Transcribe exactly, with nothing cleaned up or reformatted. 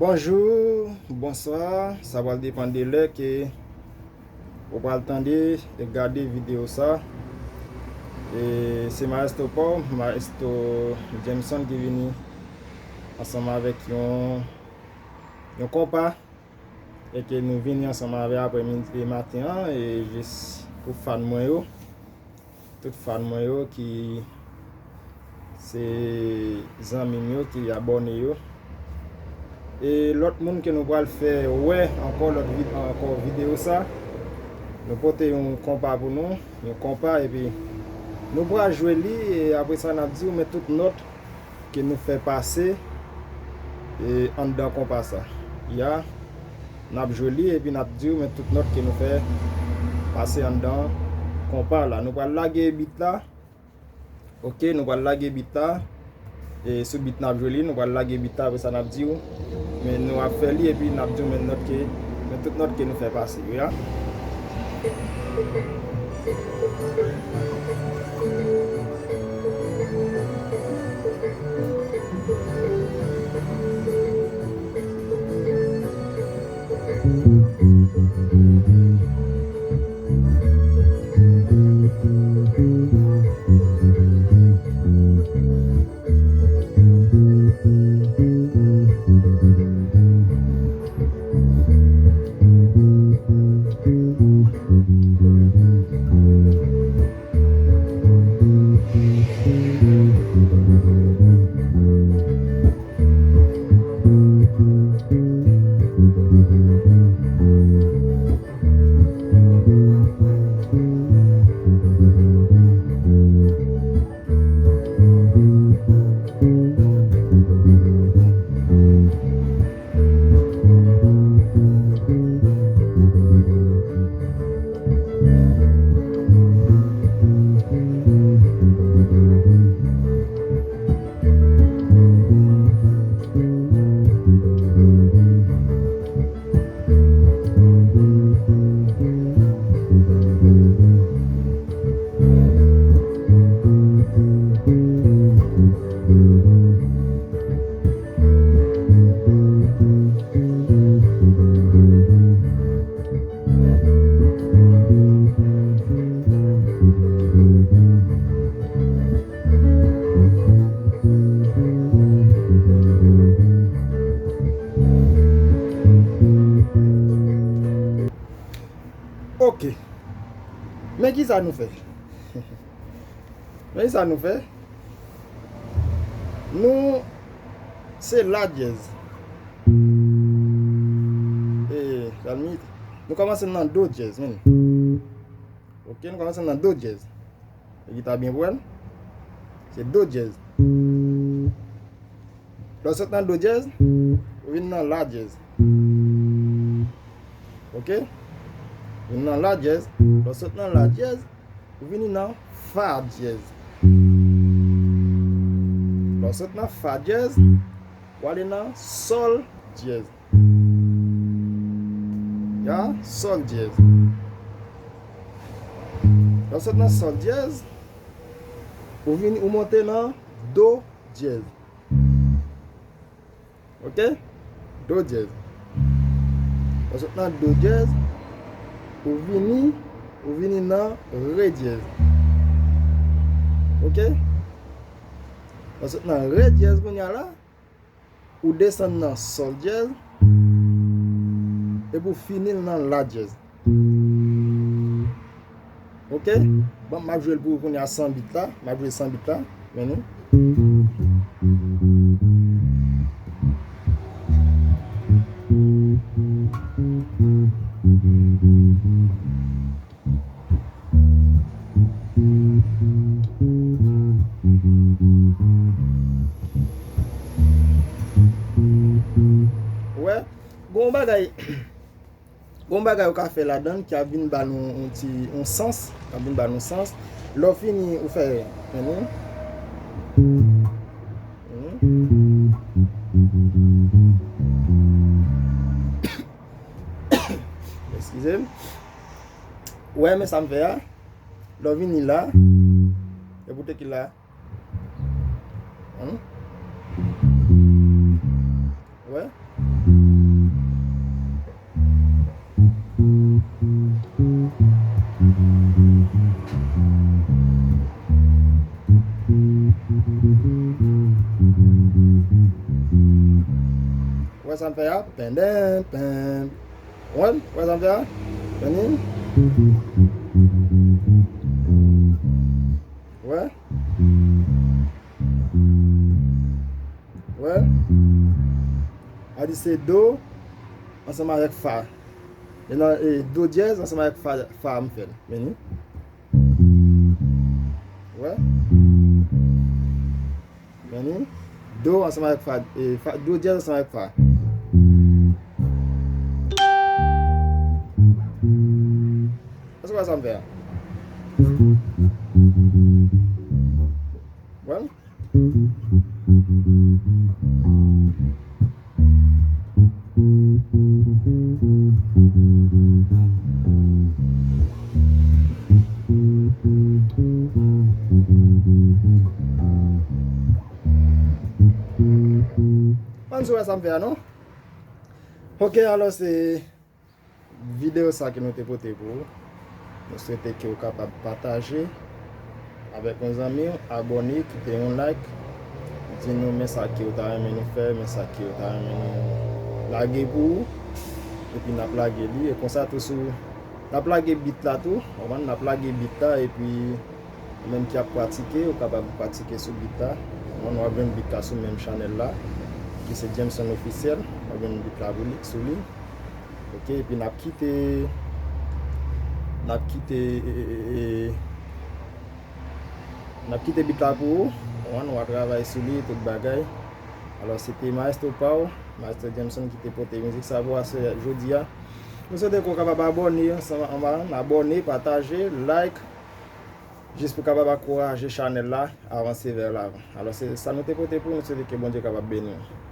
Bonjou, bonswa, sa pral depann de lè ke ou pral tande e gade videyo sa. E se Maestro Paul, Maestro Jameson ki vini ansanm avèk yon, yon konpa e ke nou vini ansanm avè aprè midi e maten an e jis pou fan mwen yo. Tout fan mwen yo ki se zanmi m yo ki abòne yo. E lòt moun ke nou pral fè wè ankò lòt vid-, ankò videyo sa. Nou pote yon konpa pou nou, yon konpa epi nou pral jwe li e apre sa n ap di w men tout nòt ke nou fè pase e anndan konpa sa. Ya, n ap jwe li epi n ap di w men tout nòt ke nou fè pase anndan konpa la. Nou pral lage bit la. Oke, nou pral lage bit la. E sou bit n ap jwe li, nou pral lage bit la, apre sa n ap di w. Men nou ap fè li epi n ap di w men nòt ke, men tout nòt ke nou fè pase yo ya. Oke. Men ki sa nou fè? Men ki sa nou fè? Nou se la dyèz. E, Lalmit, nou kòmanse nan do dyèz, men. Oke, nou kòmanse nan do dyèz. E gita byen pran. Se do dyèz. Lè w sot nan do dyèz, ou vin nan la dyèz. Oke? Vin nan la dyèz. Lè w sot nan la dyèz, ou vini nan fa dyèz. Lè w sot nan fa dyèz, ou ale nan sòl dyèz. Ya, sòl dyèz. Lè w sot nan sòl dyèz, ou vini, ou monte nan do dyèz. Oke? Do dyèz. Lè w sot nan do dyèz, ou vini, ou vini nan re dyèz. Oke? Lè w sot nan re dyèz kounye a la, ou desann nan sòl dyèz, epi w fini l nan la dyèz. Oke? Bon, m ap jwe l pou ou kounye a san bit la. M ap jwe san bit la. Men nou. Wè, gon bagay, gon bagay ou ka fè ladan l ki ap vin ba nou yon ti, yon sans, k ap vin ba nou sans. Lè w fini, ou fè, men nou. Eskize m. Wè, men sa m fè a. Lè w vini la, epi w teke la. Hmm? Wè? Wè sa m fè a? Pen, pen, pen. Wè, wè sa m fè a? Tande? Wè? Wè? A di se do ansanm avèk fa. E nan, e, do dyèz ansanm avèk fa, fa m fè l. Vini. Wè? Vini. Do ansanm avèk fa, e, fa, do dyèz ansanm avèk fa. Èske w wè sa m fè a? Wè? Ann sou wè sa m fè a, non? Ok, alò se videyo sa ke nou te pote pou ou. Nou swete ke w kapab pataje avèk yon zanmi w, abòne, kite yon like, di nou men sa ke w ta renmen nou fè, men sa ke w ta renmen nou lage pou ou. Epi n ap lage li, e konsa tou sou, n ap lage bit la tou, w konprann, n ap lage bit la, epi ou menm ki ap pratike, ou kapab pratike sou bit la. W ap jwenn bit la sou menm chanèl la, ki se Jameson Officiel. W ap jwenn bit la pou li, sou li. Ok, epi n ap kite, n ap kite, e, e, e, e, n ap kite bit la pou ou. W konprann, w a travay sou li, tout bagay. Alò, se te Maestro pa w, Maestro Jameson ki te pote mizik sa pou aswè, jodi a. Nou swete ke w kapab abòne ansanm anba, abòne, pataje, like, jis pou kapab ankouraje chanèl la avanse vè lavan. Alò, se sa nou te pote pou nou, swete ke Bondye kapab beni w.